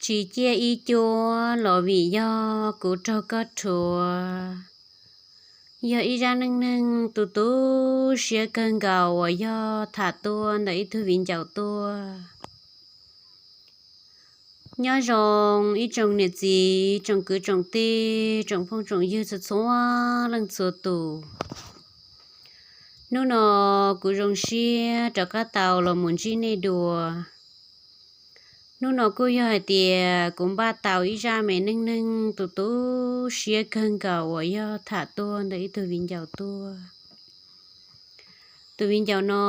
Tsis ciaj ib cuab los vim yog kuv raug koj rhuav. Yog ib zaj neej neeg tu tu siab kawg nkaus uas yog tham tuaj ntawm ib tug viv ncaus tuaj. Nyob zoo ib tsoom niam txiv, tsoom kwv tsoom tij, tsoom phooj tsoom ywg txhua txhua leej txhua tus. Hnub no kuv zoo siab rov qab tau los mus ntsib nej dua. Hnub no kuj yog hais tias kuv npaj tau ib zaj me neej neeg tu tu siab kawg nkaus uas yog tham tuaj ntawm ib tug viv ncaus tuaj. Tus viv ncaus no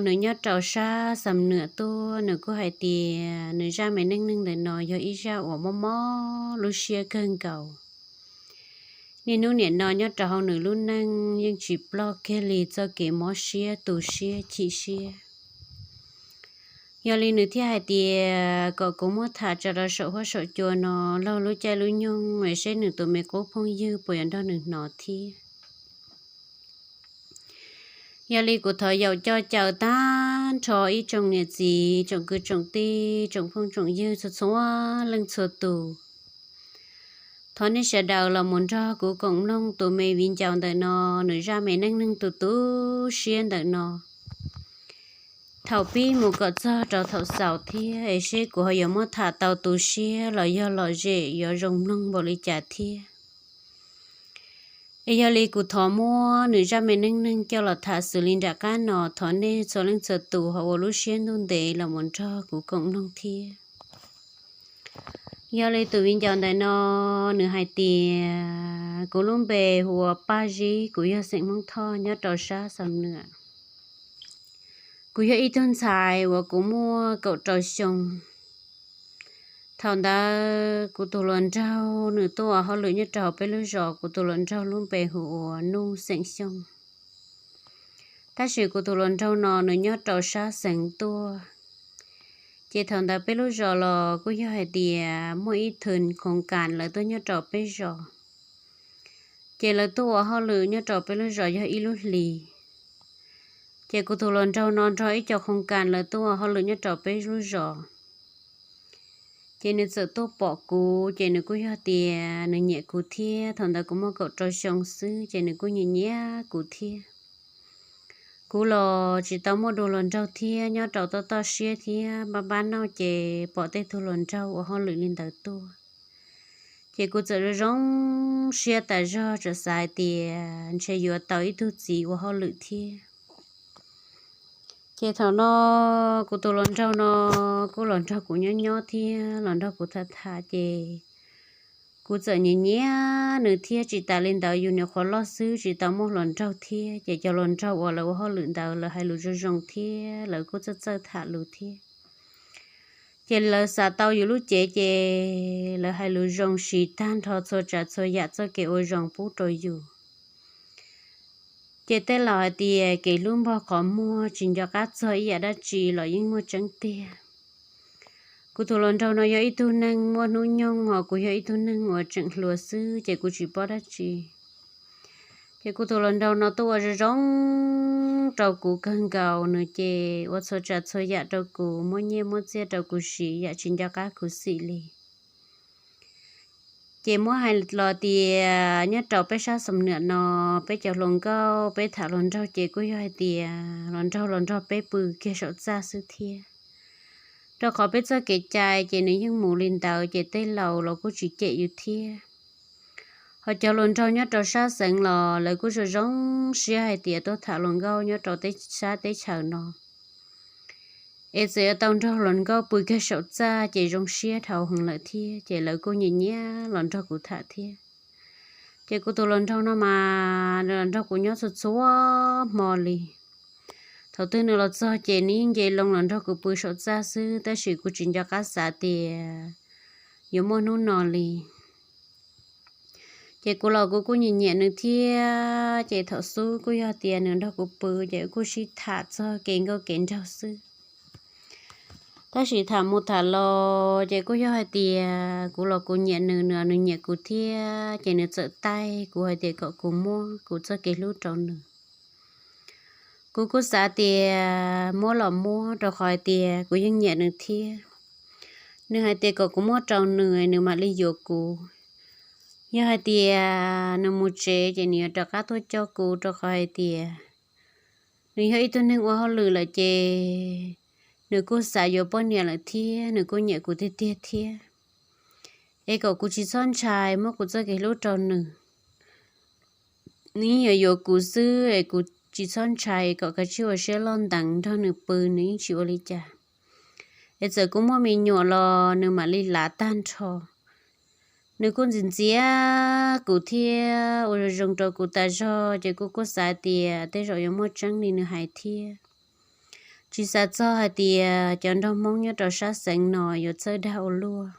nws nyob rau sab Xam Nwam tuaj, nws kuj hais tias nws zaj me neej neeg ntawm no yog ib zaj uas mob mob lub siab kawg nkaus. Niaj hnub nim no nyob rau hauv nws lub neej yeej tsis ploj kiag li txoj kev mob siab tu siab chim siab. Yog li nws thiaj hais tias kom kuv muab tham tso rau saum huab saum cua no laug lub caij lub nyoog es seb nws tus me qub phooj ywg puas yuav nrog nws hnov thiab. Yog li kuv thov yaum coj caw tag nrho ib tsoom niam txiv, tsoom kwv tsoom tij, tsoom phooj tsoom ywg txhua txhua leej txhua tus. Thov nej sawv daws los mus nrog kuv koom mloog tus me viv ncaus ntawm no, nws zaj me neej neeg tu tu siab ntawm no. Thaum pib mus kom txog rau thaum xaus thiab es seb kuv ho yuav muab tham tau tu siab los yog lom zem yuav zoo mloog npaum li cas thiab. Es yog li kuv thov muab nws zaj me neej neeg coj los tham xws li nram qab no, thov nej txhua leej txhua tus ho ua lub siab ntuj ntev los mus nrog kuv koom mloog thiab. Yog li tus viv ncaus ntawm no, nws hais tias, kuv lub npe hu ua Paj Zib, kuv yog xeem Hmoob Thoj nyob rau sab Xam Nwam. Kuv yog ib tug ntxhais uas kuv muaj kaum rau xyoo. Thaum ntawd kuv tus hluas nraug nws tuaj ua hauj lwm nyob rau hauv peb lub zos, kuv tus hluas nraug lub npe hu ua Nuj xeem Xyooj. Tab sis kuv tus hluas nraug no nws nyob rau sab xeev tuaj. Ces thaum ntawd peb lub zos los kuj yog hais tias muaj ib thwm khoos kas lawv tuaj nyob rau peb zos. Ces lawv tuaj ua hauj lwm nyob rau peb lub zos yog ib lub hlis. Ces kuv tus hluas nraug no nrog ib co khoos kas lawv tuaj ua hauj lwm nyob rau peb lub zos. Ces nws txawm tuaj pom kuv, ces nws kuj yog tias nws nyiam kuv thiab. Thaum ntawd kuv muaj kaum rau xyoo xwb, ces nws kuj nyiam nyiam kuv thiab. Kuv los tsis tau muaj dua hluas nraug thiab, nyob rau toj toj siab thiab npab npab nauj, ces pom tej tug hluas nraug ua hauj lwm li ntawd tuaj. Ces kuv txawm zoo zoo siab tas zog, txawm xav hais tias ntshe yuav tau ib tug txiv ua hauj lwm thiab. Ces thaum no kuv tus hluas nraug no kuj los nrog kuv nyob nyob thiab los nrog kuv tham tham, ces kuv txawm nyiam nyiam nws thiab. Tsis tas li ntawd, yus nyuam qhuav loj xwb tsis tau muaj hluas nraug thiab, ces cov hluas nraug uas lawv ua hauj lwm ntawd lawv hais lus zoo zoo thiab lawv kuj txawj txawj tham lus thiab. Ces lawv xav tau yus lub cev, ces lawv hais lus zoo siv tag nrho txhua tsav txhua yam txoj kev ua zoo pub rau yus. Ces tej laus hais tias kev hlub npog qhov muag tsis nco qab txog ib yam dab tsi los yeej muaj tseeb tiag. Kuv tus hluas nraug no yog ib tug neeg muaj hnub nyoog, ho kuv yog ib tug neeg uas tseem hluas xwb, ces kuv tsis paub dab tsi. Ces kuv tus hluas nraug no tuaj ua zoo zoo rau kuv kawg nkaus, nws ces ua txhua tsav txhua yam rau kuv, muab nyiaj muab txiaj rau kuv siv yam tsis nco qab khuv xim li. Ces muab hais los tias nyob rau peb sab Xam Nwam no, peb cov hluas nkauj peb tham hluas nraug ces kuj yog hais tias hluas nraug los nrog peb pw kiag saum txaj xwb thiab. Rau qhov peb txoj kev cai ces nws yeej mus li ntawd, ces tej laus los kuj tsis cem yus thiab. Ho cov hluas nraug nyob rau sab xeev los lawv kuj zoo zoo siab hais tias tuaj tham hluas nkauj nyob rau teb sab teb chaws no. Es txawm yuav tau nrog hluas nkauj pw kiag saum txaj ces zoo siab dhau heev lawm thiab, ces lawv kuj nyiam nyiam los nrog kuv tham thiab. Ces kuv tus hluas nraug no mas nws los nrog kuv nyob txhua txhua hmo li. Thaum twg nws los txog ces nws yeej nce loo los nrog kuv pw saum txaj xwb, tab sis kuv tsis nco qab xav tias yuav muaj hnub no li. Ces kuv los kuv kuj nyiam nyiam nws thiab, ces thaum xub kuj yog tias nws nrog kuv pw ces kuj sib tham txog kev nkauj kev nraug xwb. Tab sis tham mus tham los ces kuj yog hais tias kuv los kuv nyiam nws, nws los nws nyiam kuv thiab, ces nws txawm taij kuv hais tias kom kuv muab kuv txoj kev hlub rau nws. Kuv kuj xav tias muab los muab, rau qhov hais tias kuv yeej nyiam nws thiab. Nws hais tias kom kuv muab rau nws, nws mam li yuav kuv. Yog hais tias nws mus tsev ces nws yuav rov qab tuaj coj kuv, rau qhov hais tias nws yog ib tug neeg ua hauj lwm lawm ces nws kuj xav yuav poj niam lawm thiab nws kuj nyiam kuv tiag tiag thiab. Es kom kuv tsis txhob ntshai, muab kuv txoj kev hlub rau nws. Nws yeej yuav yuav kuv xwb es kuv tsis txhob ntshai, kom kav tsij ua siab loj ntev nrog nws pw, nws yeej tsis ua li cas. Es txawm kuv muaj me nyuam los nws mam li lav tag nrho. Nws kuj ntxias ntxias kuv thiab ua zoo zoo rau kuv tas zog, ces kuv kuj xav tias tej zaum yuav muaj tseeb li nws hais thiab. Tsis xav txog hais tias cov nraug Hmoob nyob rau sab xeev no yuav txawj dag ua luaj.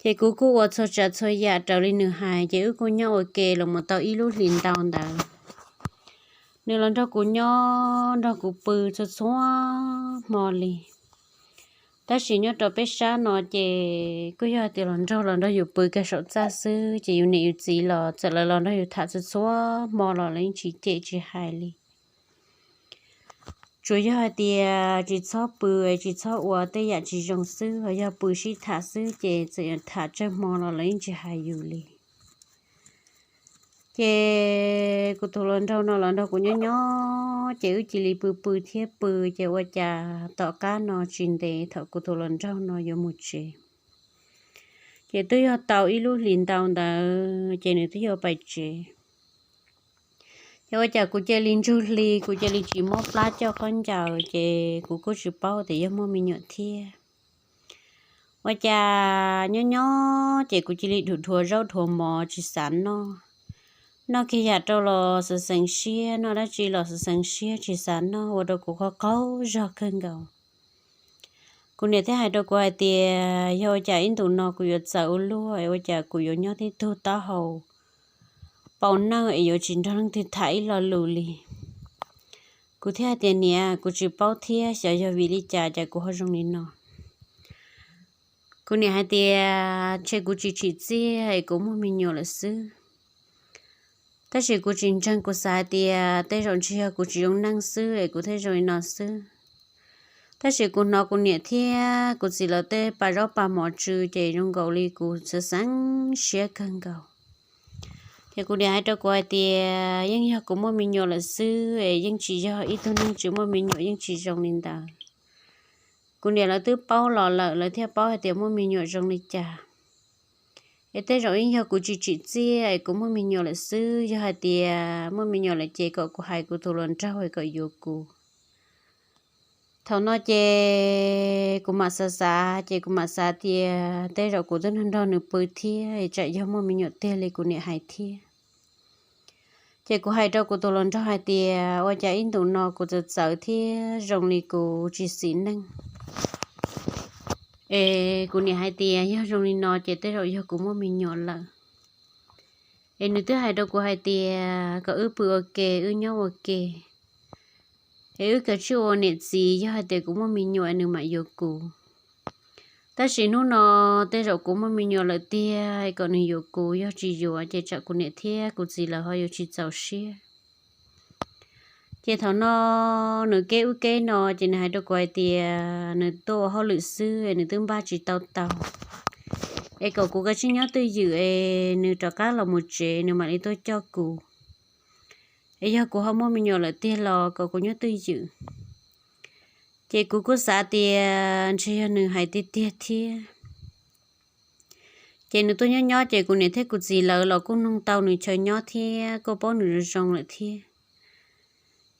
Ces kuv kuj ua txhua tsav txhua yam raws li nws hais, ces wb kuj nyob ua ke los mus tau ib lub hlis ntau ntawd. Nws los nrog kuv nyob nrog kuv pw txhua txhua hmo li. Tab sis nyob rau peb sab no ces kuj yog tias los nrog los nrog yus pw kiag saum txaj xwb, ces yus niam yus txiv los txawm lawv los nrog yus tham txhua txhua hmo los lawv yeej tsis cem tsis hais li. Tsuas yog hais tias tsis txhob pw, tsis txhob ua tej yam tsis zoo xwb, ho yog pw sib tham xwb ces txawm yuav tham tsawg hmo los lawv yeej tsis hais yus li. Ces kuv tus hluas nraug no los nrog kuv nyob nyob, ces wb cia li pw pw thiab pw, ces ua cas tom qab no tsis ntev thaum kuv tus hluas nraug no yuav mus tsev, ces twb yog tau ib lub hlis ntau ntawd ces nws twb yuav pais tsev. Ces ua cas kuv cia li ntsug hli, kuv cia li tsis mob plab coj khaub ncaws, ces kuv kuj tsis paub tias yog muaj me nyuam thiab. Ua cas nyob nyob ces kuv cia li dhuav dhuav zaub dhuav mov tsis xav noj. Noj kiag yam rau los xeev xeev siab, noj dab tsi los xeev xeev siab tsis xav noj, ua rau kuv qaug qaug zog kawg nkaus. Kuv niam thiaj hais rau kuv hais tias yog ua cas ib ntus no kuv yuav txawv ua luaj, ua cas kuv yuav nyob tib tug taub hau paus nawj es yuav tsis nrog leej twg tham ib lo lus li. Kuv thiaj hais tias niam, kuv tsis paub thiab, xyov yog vim li cas cas kuv ho zoo li no. Kuv niam hais tias ntshe kuv tsis tsim txiaj es kuv muaj me nyuam lawm xwb. Tab sis kuv tsis ntseeg, kuv xav hais tias tej zaum ntshe yog kuv tsis zoo neej xwb es kuv thiaj zoo li no xwb. Tab sis kuv hnov kuv niam thiab kuv txiv lawv tej pa zaub pa mov tsw ces zoo nkaus li kuv xeev xeev siab kawg nkaus. Ces kuv niam hais rau kuv hais tias yeej yog kuv muaj me nyuam lawm xwb es yeej tsis yog ib tug neeg tsis muaj me nyuam yeej tsis zoo li ntawd. Kuv niam lawv twb paub los lawm, lawv thiaj paub hais tias muaj me nyuam zoo li cas. Es tej zaum yeej yog kuv tsis tsim txiaj es kuv muaj me nyuam lawm xwb, yog hais tias muaj me nyuam lawm ces kom kuv hais kuv tus hluas nraug es kom yuav kuv. Thaum no ces kuv mam xav xav, ces kuv mam xav tias tej zaum kuv twb nrog nrog nws pw thiab es tsam yog muaj me nyuam tiag li kuv niam hais thiab. Ces kuv hais rau kuv tus hluas nraug hais tias ua cas ib ntus no kuv txawv txawv thiab zoo li kuv tsis xis neej. Es kuv niam hais tias yog zoo li no ces tej zaum yog kuv muaj me nyuam lawm. Es nws twb hais rau kuv hais tias kom wb pw ua ke, wb nyob ua ke, es wb kav tsij ua niam txiv, yog hais tias kuv muaj me nyuam nws mam yuav kuv. Tab sis hnub no tej zaum kuv muaj me nyuam lawm tiag, kom nws yuav kuv, yog tsis yuav ces tsam kuv niam thiab kuv txiv lawv ho yuav tsis txaus siab. Ces thaum no nws keb ub keb no ces nws hais rau kuv hais tias nws tuaj ua hauj lwm xwb es nws twb npaj tsis tau tau, es kom kuv kav tsij nyob twj ywm es nws rov qab los mus tsev nws mam li tuaj coj kuv. Es yog kuv ho muaj me nyuam lawm tiag los kom kuv nyob twj ywm. Ces kuv kuj xav tias ntshe yog nws hais tiag tiag thiab. Ces nws tuaj nyob nyob ces kuv niam thiab kuv txiv lawv los kuj noog tau nws chaw nyob thiab kuj paub nws zoo zoo lawm thiab.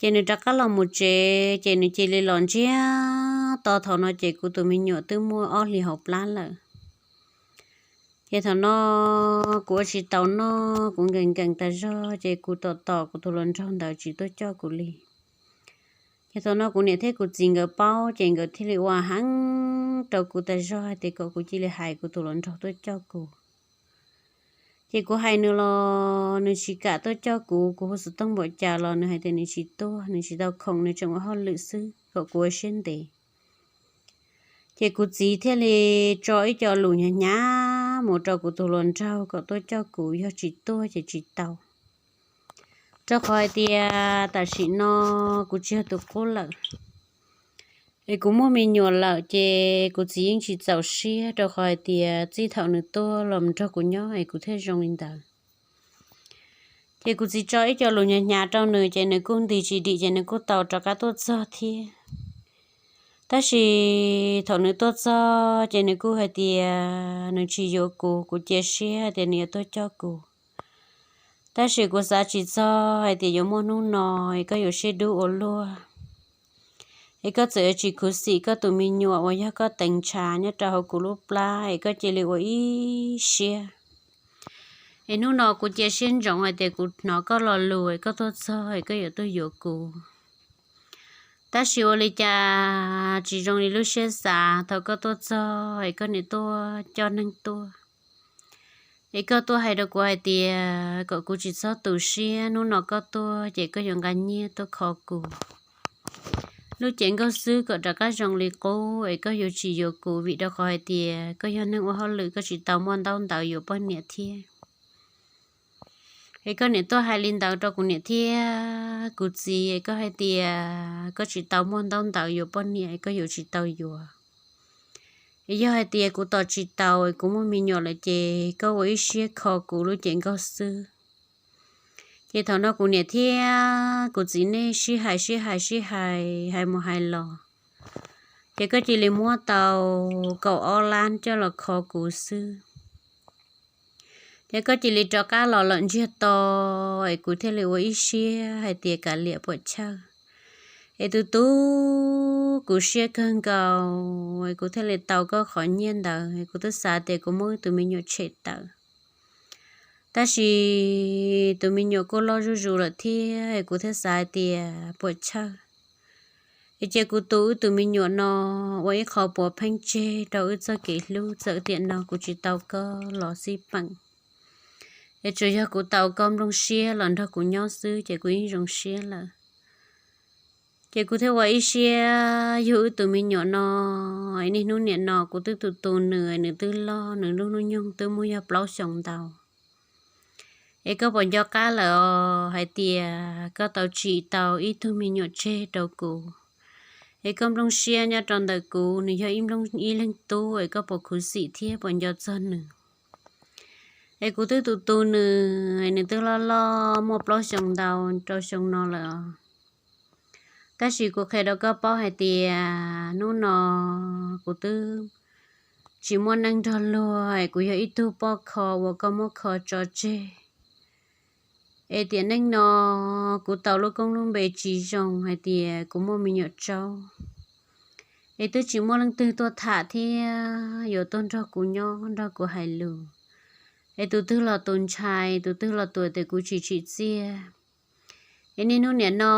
Ces nws rov qab los mus tsev ces nws cia li los ntsiag to. Thaum no ces kuv tus me nyuam twb muaj ob hlis hauv plab lawm. Ces thaum no kuv ua tsis tau noj, kuv nkees nkees tas zog ces kuv tos tos kuv tus hluas nraug ntawd tsis tuaj coj kuv li. Ces thaum no kuv niam thiab kuv txiv nkawd paub ces nkawd thiaj li ua heev rau kuv tas zog hais tias kom kuv cia li hais kuv tus hluas nraug tuaj coj kuv. Ces kuv hais nws los nws tsis kam tuaj coj kuv, kuv hu xov tooj npaum cas los nws hais tias nws tsis tuaj, nws tsis tau khoom, nws tseem ua hauj lwm xwb, kom kuv ua siab ntev. Ces kuv txiv thiaj li tso ib co lus hnyav hnyav mus rau kuv tus hluas nraug kom tuaj coj kuv, yog tsis tuaj ces tsis tau. Rau qhov hais tias tam sim no kuv tsis yog tus qub lawm, Es kuv muaj me nyuam lawm ces kuv txiv yeej tsis txaus siab rau qhov hais tias txij thaum nws tuaj los nrog kuv nyob es kuv thiaj zoo li ntawd. Ces kuv txiv tso ib co lus hnyav hnyav rau nws ces nws kuj ntis tsis dim ces nws kuj tau rov qab tuaj txog thiab. Tab sis thaum nws tuaj txog ces nws kuj hais tias nws tsis yuav kuv, kuv cia siab hais tias nws yuav tuaj coj kuv. Tab sis kuv xav tsis txog hais tias yuav muaj hnub no es koj yuav siab dub ua luaj, es koj txawm yuav tsis khuv xim koj tus me nyuam uas yog koj teev ntshav nyob rau hauv kuv lub plab es koj cia li ua ib siab. Es hnub no kuv cia siab ntsoov hais tias kuv hnov koj lo lus es koj tuaj txog es koj yuav tuaj yuav kuv. Tab sis ua li cas tsis zoo li lub siab xav, thaum koj tuaj txog es koj niam tuaj coj neeg tuaj, es koj tuaj hais rau kuv hais tias kom kuv tsis txhob tu siab, hnub no koj tuaj ces koj yuav nqa nyiaj tuaj kho kuv lub cev nkauj xwb kom rov qab zoo li qub, es koj yuav tsis yuav kuv vim rau qhov hais tias koj yog neeg ua hauj lwm, koj tsis tau muaj ntaub ntawv yuav poj niam thiab. Es koj niam tuaj hais li ntawd rau kuv niam thiab kuv txiv, es koj hais tias koj tsis tau muaj ntaub ntawv yuav poj niam es koj yuav tsis tau yuav. Es yog hais tias kuv tos tsis taus es kuv muaj me nyuam lawm ces koj ua ib siab kho kuv lub cev nkauj xwb. Ces thaum no kuv niam thiab kuv txiv nej sib hais sib hais sib hais, hais mus hais los, ces koj cia li muab tau kaum ob lab coj los kho kuv xwb. Ces koj cia li rov qab los lawm ntsiag to, es kuv thiaj li ua ib siab hais tias kav liam puas chawj. Es tus tub, kuv siab kawg nkaus es kuv thiaj li tau koj qhov nyiaj ntawd, es kuv twb xav tias kuv muaj wb tus me nyuam tshem tawm, tab sis tus me nyuam kuj loj zuj zus lawm thiab, es kuv thiaj xav hais tias puas chawj. Es cia kuv tu wb tus me nyuam no ua ib qho puav pheej tseg rau wb txoj kev hlub, txawm tiam no kuv tsis tau koj los xij peem, es tsuas yog kuv tau koj nplooj siab los nrog kuv nyob xwb ces kuv yeej zoo siab lawm. Ces kuv thiaj ua ib siab yug wb tus me nyuam no. Es niaj hnub niam no kuv twb tu tu nws, nws twb loj, nws lub hnub nyoog twb muaj yog plaub xyoos ntau. Es koj puas nco qab lawm os hais tias koj tau tsim tau ib tug me nyuam tseg rau kuv? Es koj nplooj siab nyob rau ntawm kuv, nws yog ib nplooj ib leeg tub, es koj puas khuv xim thiab puas nco txog nws? Es kuv twb tu tu nws, nws twb loj loj muaj plaub xyoos ntau rau xyoo no lawm os. Tab sis kuv qhia rau koj paub hais tias hnub no kuv twb tsis muaj neej nrog luag, es kuv yog ib tug poj kho uas koj muab kho tso tseg. Es tiam neej no kuv tau lub koob lub npe tsis zoo hais tias kuv muaj me nyuam tsaub. Es twb tsis muaj leej twg tuaj tham thiab yuav tuaj nrog kuv nyob nrog kuv hais lus. Es tus twg los tus ntshai, tus twg los tus tias kuv tsis tsim txiaj. Es niaj hnub niam no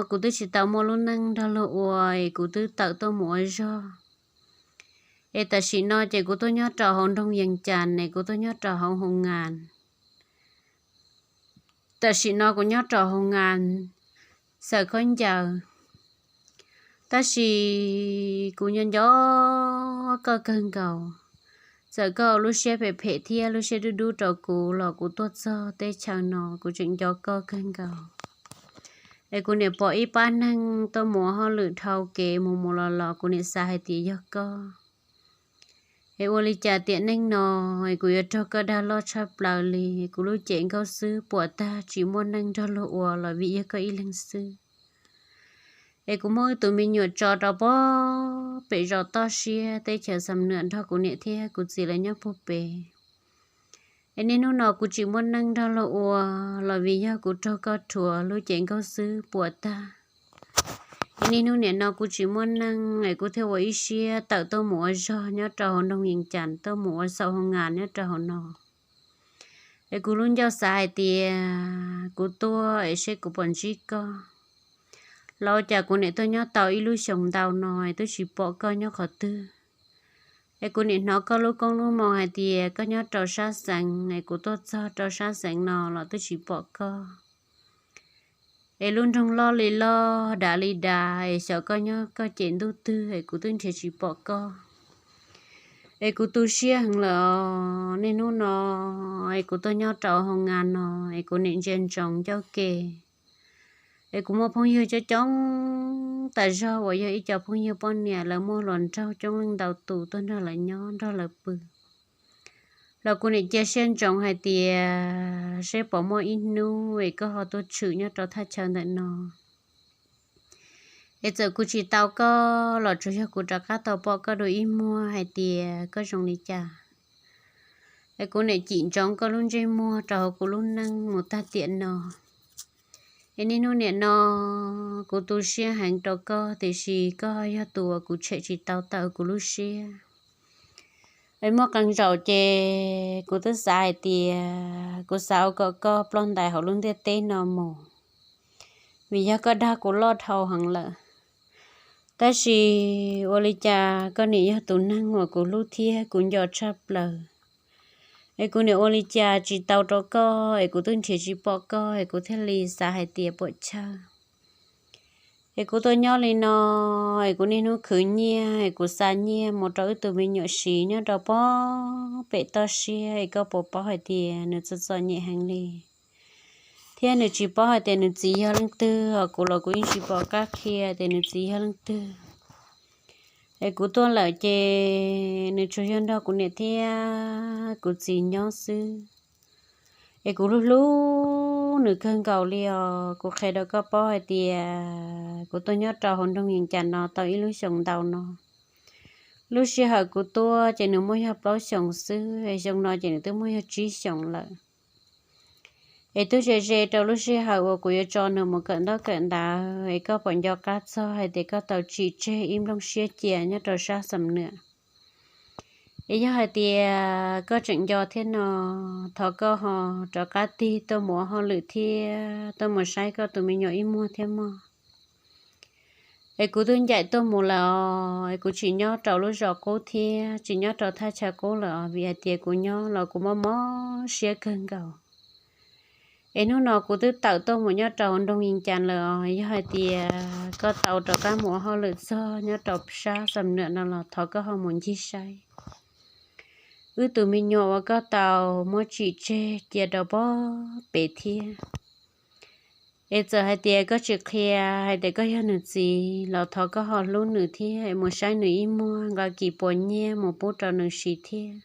kuv twb tsis tau muaj lub neej nrog luag ua, es kuv twb tawm tuaj mus ua zog. Es tam sim no ces kuv tuaj nyob rau hauv nroog Yees Cas, es kuv tuaj nyob rau hauv hoo ngas. Tam sim no kuv nyob rau hoo ngas xaws khaub ncaws. Tab sis kuv nco nco koj kawg nkaus. Txawm koj lub siab phem phem thiab lub siab dub dub rau kuv los kuv tuaj txog teb chaws no kuv tseem nco koj kawg nkaus. Es kuv niam pom ib pab neeg tuaj mus ua hauj lwm dhau kev mus mus los los kuv niam xav hais tias yog koj. Es ua li cas tiam neej no es kuv yuav raug koj dag loj tshaj plaws li, kuv lub cev nkauj xwb puas tag tsis muaj neej nrog luag ua los vim yog koj ib leeg xwb. Es kuv muab wb tus me nyuam tso rau pem zos toj siab teb chaws Xam Nuam nrog kuv niam thiab kuv txiv lawv nyob puag pem. Es niaj hnub no kuv tsis muaj neej nrog luag ua los vim yog kuv raug koj rhuav lub cev nkauj xwb puas tag. Es niaj hnub niam no kuv tsis muaj neej es kuv thiaj ua ib siab tawm tuaj mus ua zog nyob rau hauv nroog Yees Cas, tuaj mus ua xaum hoo ngas nyob rau hauv no. Es kuv lub ncauj xav hais tias kuv tuaj es seb kuv puas ntsib koj. Los ua cas kuv niam tuaj nyob tau ib lub xyoos ntau no es twb tsis pom koj nyob qhov twg. Es kuv niam hnov koj lub koob lub moo hais tias koj nyob rau sab xeev, es kuv tuaj txog rau sab xeev no los twb tsis pom koj. Es lub nroog loj li loj, dav li dav, es xyov koj nyob koj cem ntuj twg es kuv twb nrhiav tsis pom koj. Es kuv tu siab heev lawm os, niaj hnub no es kuv tuaj nyob rau hoo ngas no es kuv niam ntsia ntsoov ncauj ke. Es kuv muaj phooj ywg coob coob tas zog uas yog ib co phooj ywg poj niam, lawv muaj hluas nraug coob leej ntau tus tuaj nrog lawv nyob nrog lawv pw. Los kuv niam cia siab ntsoov hais tias seb puas muaj ib hnub es koj ho tuaj tshwm nyob rau thaj chaw ntawm no. Es txawm kuv tsis tau koj los tsuas yog kuv rov qab tau pom koj dua ib muag hais tias koj zoo li cas. Es kuv niam cim ntsoov koj lub ntsej muag rau hauv kuv lub neej mus tag tiam no. Es niaj hnub niam no kuv tu siab heev rau koj, tiam sis koj yog tus uas kuv tshem tsis tau tawm kuv lub siab. Es muaj qee zaum ces kuv twb xav hais tias kuv xav ua kom koj ploj ntais hauv lub ntiaj teb no mus, vim yog koj dag kuv loj dhau heev lawm. Tab sis ua li cas koj niam yog tus neeg uas kuv hlub thiab kuv nco tshaj plaws. Es kuv niam ua li cas tsis tau rau koj, es kuv twb nrhiav tsis pom koj, es kuv thiaj li xav hais tias puam chawj. Es kuv tuaj nyob li no, es kuv niaj hnub khwv nyiaj, es kuv xa nyiaj mus rau wb tus me nyuam siv nyob rau pem toj siab, es koj puas paub hais tias nws txom txom nyem heev li, thiab nws tsis paub hais tias nws txiv yog leej twg, ho kuv los kuv yeej tsis pom qab qhia tias nws txiv yog leej twg. Es kuv tuaj lawm ces nws tsuas yog nrog kuv niam thiab kuv txiv nyob xwb. Es kuv hlub hlub nws kawg nkaus li os. Kuv qhia rau koj paub hais tias kuv tuaj nyob rau hauv nroog Yees Cas no tau ib lub xyoos ntau no. Lub sij hawm kuv tuaj ces nws muaj yog plaub xyoos xwb, es xyoo no ces nws twb muaj yog tsib xyoos lawm. Es twb ze ze rau lub sij hawm uas kuv yuav tso nws mus kawm ntaub kawm ntawv, es koj puas nco qab txog hais tias koj tau tsim tseg ib nplooj siab cia nyob rau sab Xam Nwam? Es yog hais tias koj tseem nco thiab no, thov koj ho rov qab tig tuaj mus ua hauj lwm thiab tuaj mus saib koj tus me nyuam ib muag thiab mog. Es kuv twb ncaim tuaj mus lawm os, es kuv tsis nyob rau lub zos qub thiab tsis nyob rau thaj chaw qub lawm os, vim hais tias kuv nyob los kuv mob mob siab kawg nkaus. Es hnub no kuv twb tawm tuaj mus nyob rau nroog Yees Cas lawm os, yog hais tias koj tau rov qab mus ua hauj lwm txog nyob rau sab Xam Nwam no los thov koj ho mus ncig saib wb tus me nyuam uas koj tau muab tsim tseg cia rau pob pem thiab. Es txawm hais tias koj tsis qhia hais tias koj yog nws txiv los thov koj ho hlub nws thiab es mus saib nws ib muag, nqa kis puas nyiaj mus pub rau nws siv thiab.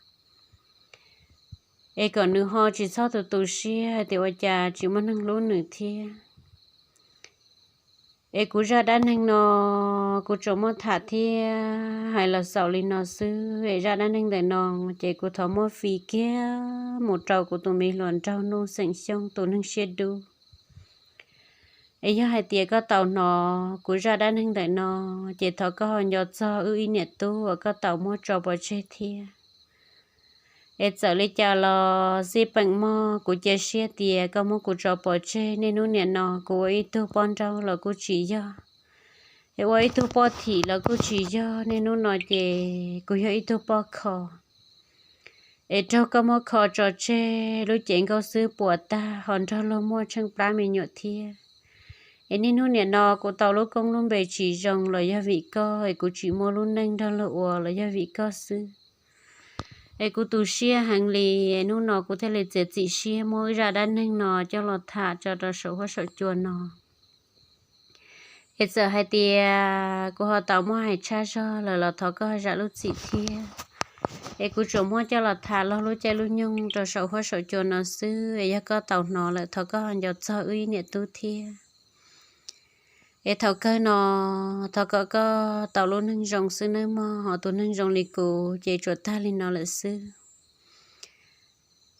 Es kom nws ho tsis txhob tu tu siab hais tias ua cas tsis muaj neeg hlub nws thiab. Es kuv zaj dab neeg no kuv tsuas muab tham thiab hais los xaus li no xwb. Es zaj dab neeg ntawm no ces kuv thov muab fij kiag mus rau kuv tus me hluas nraug Nuj Xeem Xyooj tus neeg siab dub. Es yog hais tias koj tau hnov kuv zaj dab neeg ntawm no, ces thov koj ho nco txog wb ib niam tub uas koj tau muab tso pov tseg thiab. Es txawm li cas los xij peem mog, kuv cia siab tias koj muab kuv tso pov tseg. Niaj hnub niam no kuv ua ib tug poj nrauj los kuj tsis yog, es ua ib tug poj thim los kuj tsis yog. Niaj hnub no ces kuv yog ib tug poj kho. Es raug koj muab kho tso tseg, lub cev nkauj xwb puas tag ho nrog luag muaj tsheej plab me nyuam thiab. Es niaj hnub niam no kuv tau lub koob lub npe tsis zoo los yog vim koj, es kuv tsis muaj lub neej nrog luag ua los yog vim koj xwb. Es kuv tu siab heev li, es hnub no kuv thiaj li txiav txim siab muab wb zaj dab neeg no coj los tham tso rau saum huab saum cua no. Es txawm hais tias kuv ho tau muab hais tshaj zog lawm los thov koj zam lub txim thiab. Es kuv tsuas muab coj los tham laug lub caij lub nyoog rau saum huab saum cua no xwb, es yog koj tau hnov lawm thov koj ho nco txog wb ib niam tub thiab. Es thaum kawg no thov kom koj tau lub neej zoo xwb nawb mog, ho tus neeg zoo li kuv ces tsuas tag li no lawm xwb.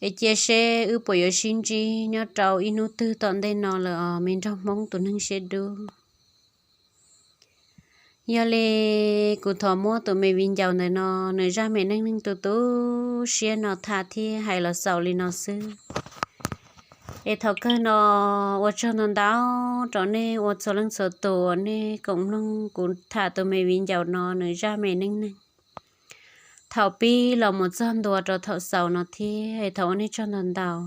Es cia seb wb puas yuav sib ntsib nyob rau ib hnub twg tom ntej no lawm os me nraug Hmoob tus neeg siab dub. Yog li kuv thov muab tus me viv ncaus ntawm no nws zaj me neej neeg tu tu siab no tham thiab hais los xaus li no xwb. Es thaum kawg no ua tsaug ntau ntau rau nej ua txhua leej txhua tus uas nej koom mloog kuv tham tus me viv ncaus no nws zaj me neej neeg thaum pib los mus txog ntua rau thaum xaus no thiab. Es thov ua nej tsaug ntau ntau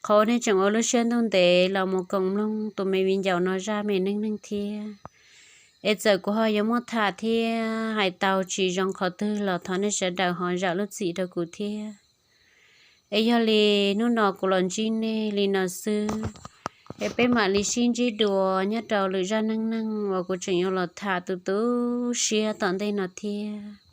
qhov uas nej tseem ua lub siab ntuj ntev los mus koom mloog tus me viv ncaus no zaj me neej neeg thiab. Es txawm kuv ho yuav muab tham thiab hais tau tsis zoo qhov twg los thov nej sawv daws ho zam lub txim rau kuv thiab. Es yog li hnub no kuv los ntsib nej li no xwb. Es peb mam li sib ntsib dua nyob rau lwm zaj neej neeg uas kuv tseem yuav los tham tu tu siab tom ntej no thiab.